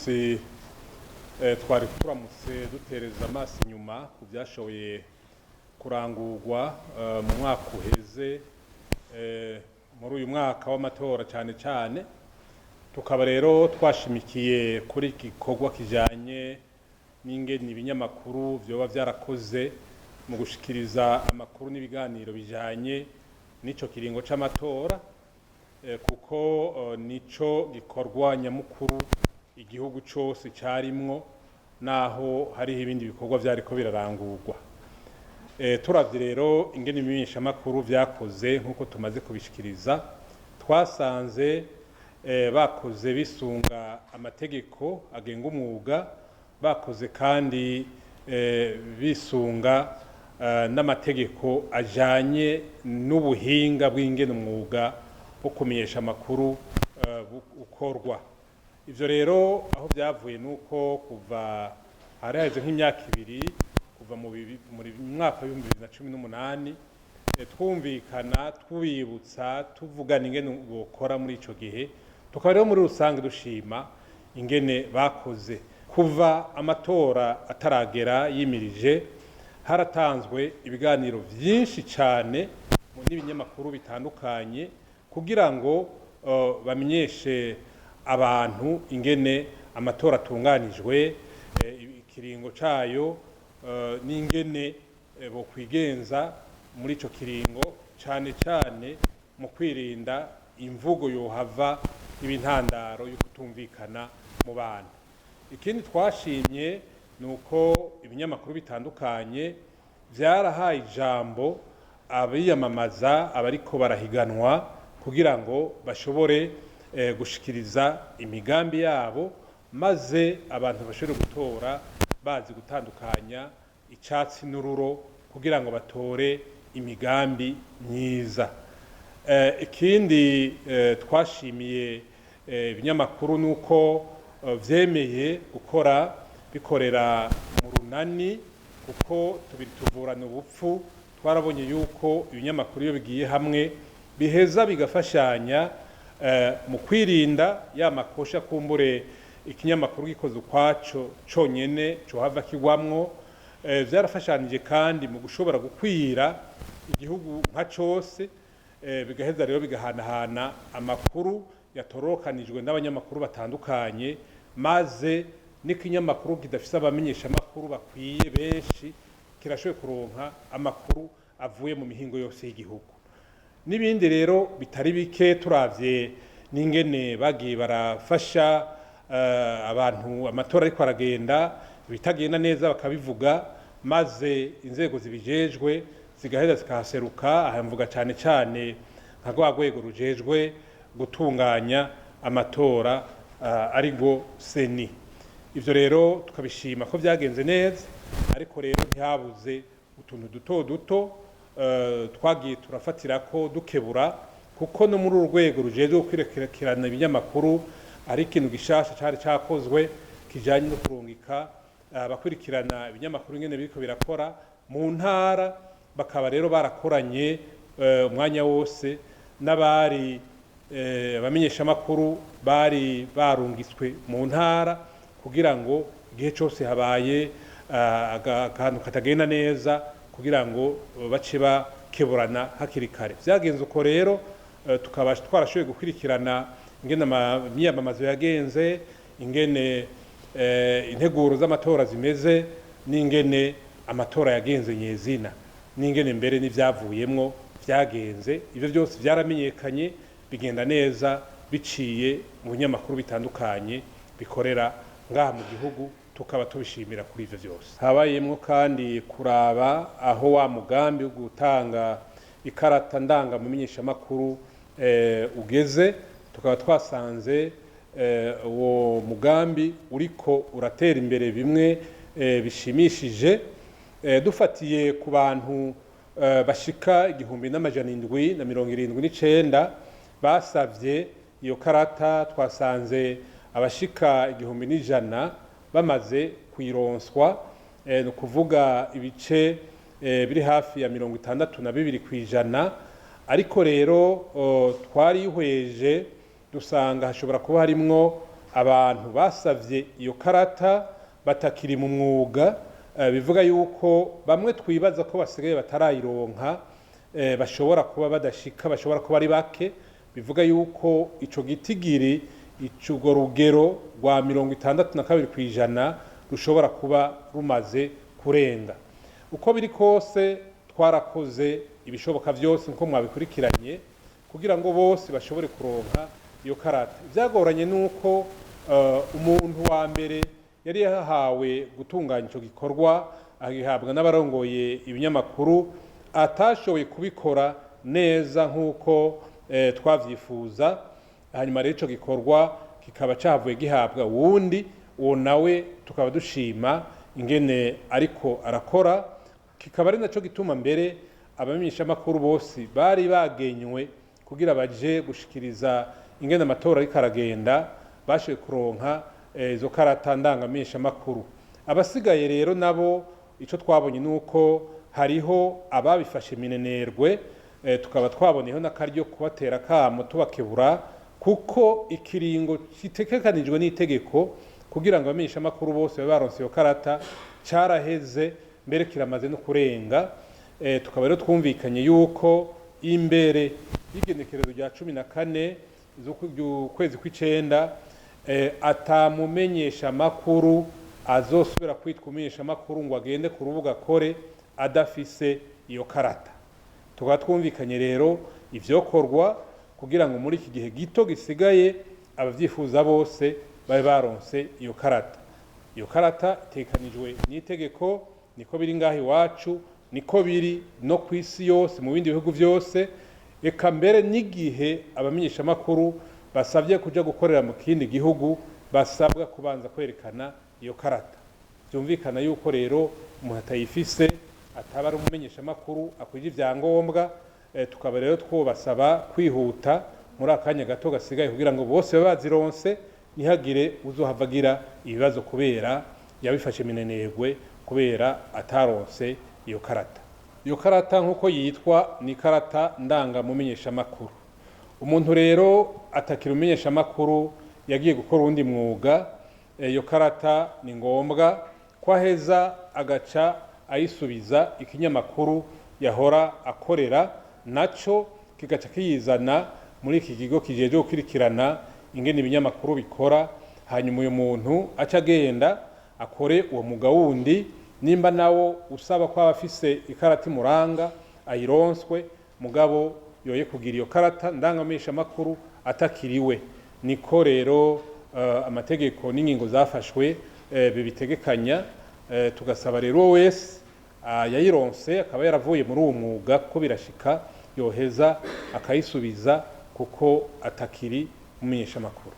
Munsi twari turamutse dutereza amaso inyuma ku byashoboye kurangurwa mu mwaka uheze, muri uyu mwaka w'amatora cyane cyane. Tukaba rero twashimikiye kuri iki gikorwa kijanye n'ingene ibinyamakuru vyoba vyarakoze mu gushikiriza amakuru n'ibiganiro bijanye n'ico kiringo c'amatora, kuko nico gikorwa nyamukuru igihugu cose carimwo, naho hariho ibindi bikorwa vyariko birarangurwa. Turavye rero ingene ibimenyeshamakuru vyakoze, nk'uko tumaze kubishikiriza, twasanze bakoze bisunga amategeko agenga umwuga, bakoze kandi bisunga n'amategeko ajanye n'ubuhinga bw'ingene umwuga wo kumenyesha amakuru ukorwa. Ivyo rero aho vyavuye nuko kuva hari haheze nk'imyaka 2, kuva mu mwaka w'2018, twumvikana, twibutsa, tuvugana ingene bokora muri ico gihe. Tukaba rero muri rusange dushima ingene bakoze. Kuva amatora ataragera yimirije, haratanzwe ibiganiro vyinshi cane n'ibinyamakuru bitandukanye kugira ngo bamenyeshe abantu ingene amatora atunganijwe, ikiringo cayo, n'ingene bokwigenza muri ico kiringo, cane cane mu kwirinda imvugo yohava ibintandaro yo kutumvikana mu bantu. Ikindi twashimye ni uko ibinyamakuru bitandukanye vyarahaye ijambo abiyamamaza, abariko barahiganwa, kugira ngo bashobore gushikiriza imigambi yabo, maze abantu bashobore gutora bazi gutandukanya icatsi n'ururo, kugira ngo batore imigambi myiza. Ikindi twashimiye ibinyamakuru nuko vyemeye gukora bikorera mu runani, kuko tubiri tuvurana ubupfu. Twarabonye yuko ibinyamakuru iyo bigiye hamwe biheza bigafashanya mu kwirinda ya makosha kumbure ikinyamakuru gikoze ukwaco conyene cohava kigwamwo. Vyarafashanije kandi mu gushobora gukwira igihugu nka cose, bigaheza rero bigahanahana amakuru yatorokanijwe n'abanyamakuru batandukanye, maze n'ikinyamakuru kidafise abamenyeshamakuru bakwiye benshi kirashoboye kuronka amakuru avuye mu mihingo yose y'igihugu. N'ibindi rero bitari bike, turavye n'ingene bagiye barafasha abantu amatora ariko aragenda, ibitagenda neza bakabivuga, maze inzego zibijejwe zigaheza zikahaseruka. Aha mvuga cane cane nka rwa rwego rujejwe gutunganya amatora, arirwo CENI. Ivyo rero tukabishima ko vyagenze neza, ariko rero ntihabuze utuntu duto duto twagiye turafatirako dukebura, kuko no muri uru rwego rujejwe gukwirakwirana ibinyamakuru ari ikintu gishasha cari cakozwe kijanye no kurungika abakurikirana ibinyamakuru ingene biriko birakora mu ntara. Bakaba rero barakoranye umwanya wose n'abari abamenyeshamakuru bari barungitswe mu ntara, kugira ngo igihe cose habaye akantu katagenda neza, kugira ngo bace bakeburana hakiri kare. Vyagenze uko rero, tukaba twarashoboye gukurikirana ingene imyiyamamazo yagenze, ingene integuro z'amatora zimeze, n'ingene amatora yagenze nyezina, n'ingene mbere n'ivyavuyemwo vyagenze. Ivyo vyose vyaramenyekanye, bigenda neza biciye mu binyamakuru bitandukanye bikorera ngaha mu gihugu. Tukaba tubishimira kuri ivyo vyose. Habayemwo kandi kuraba aho wa mugambi wo gutanga ikarata ndanga mumenyeshamakuru ugeze. Tukaba twasanze uwo mugambi uriko uratera imbere bimwe bishimishije. Dufatiye ku bantu bashika 1779 basavye iyo karata, twasanze abashika 1100 bamaze kuyironswa, ni ukuvuga ibice biri hafi ya 62%. Ariko rero twarihweje dusanga hashobora kuba harimwo abantu basavye iyo karata batakiri mu mwuga, bivuga yuko bamwe twibaza ko basigaye batarayironka, bashobora kuba badashika, bashobora kuba ari bake. Bivuga yuko ico gitigiri, ico rugero rwa 62% rushobora kuba rumaze kurenga. Uko biri kose, twarakoze ibishoboka vyose nko mwabikurikiranye kugira ngo bose bashobore kuronka iyo karata. Ivyagoranye nuko umuntu wa mbere yari yahawe gutunganya ico gikorwa, agihabwa n'abarongoye ibinyamakuru, atashoboye kubikora neza nk'uko twavyifuza. Hanyuma rero ico gikorwa kikaba cahavuye gihabwa uwundi, uwo nawe tukaba dushima ingene ariko arakora. Kikaba ari naco gituma mbere abamenyeshamakuru bose bari bagenywe kugira baje gushikiriza ingene amatora ariko aragenda bashoboye kuronka izo karata ndangamenyeshamakuru. Abasigaye rero nabo, ico twabonye nuko hariho ababifashe minenerwe, tukaba twaboneyeho n'akaryo kubatera akamo tubakebura, kuko ikiringo gitegekanijwe n'itegeko kugira ngo abamenyeshamakuru bose babe baronse iyo karata caraheze, mbere kiramaze no kurenga. Tukaba rero twumvikanye yuko imbere y'igenekerezo rya 14 z'ukwezi kw'icenda, atamumenyeshamakuru azosubira kwitwa umumenyeshamakuru ngo agende ku rubuga akore adafise iyo karata. Tukaba twumvikanye rero ivyokorwa kugira ngo muri iki gihe gito gisigaye abavyifuza bose babe baronse iyo karata. Iyo karata itegekanijwe n'itegeko, niko biri ngaha iwacu, niko biri no kw'isi yose mu bindi bihugu vyose. Eka mbere n'igihe abamenyeshamakuru basabye kuja gukorera mu kindi gihugu basabwa kubanza kwerekana iyo karata. Vyumvikana yuko rero umuntu atayifise ataba ari umumenyeshamakuru akwije ivyangombwa. Tukaba rero twobasaba kwihuta muri akanya gato gasigaye kugira ngo bose babe bazironse, ntihagire uzohava agira ibibazo kubera yabifashe minenerwe, kubera ataronse iyo karata. Iyo karata nk'uko yitwa ni karata ndangamumenyeshamakuru. Umuntu rero atakiri umumenyeshamakuru yagiye gukora uwundi mwuga, iyo karata ni ngombwa ko aheza agaca ayisubiza ikinyamakuru yahora akorera, naco kigaca kiyizana muri iki kigo kijejwe gukurikirana ingene ibinyamakuru bikora. Hanyuma uyu muntu aca agenda akore uwo mwuga wundi, nimba nawo usaba ko aba afise ikarata imuranga ayironswe, mugabo yoye kugira iyo karata ndangamenyeshamakuru atakiriwe. Niko rero amategeko n'ingingo zafashwe bibitegekanya. Tugasaba rero uwo wese yayironse akaba yaravuye muri uwo mwuga ko birashika, yoheza akayisubiza kuko atakiri umumenyeshamakuru.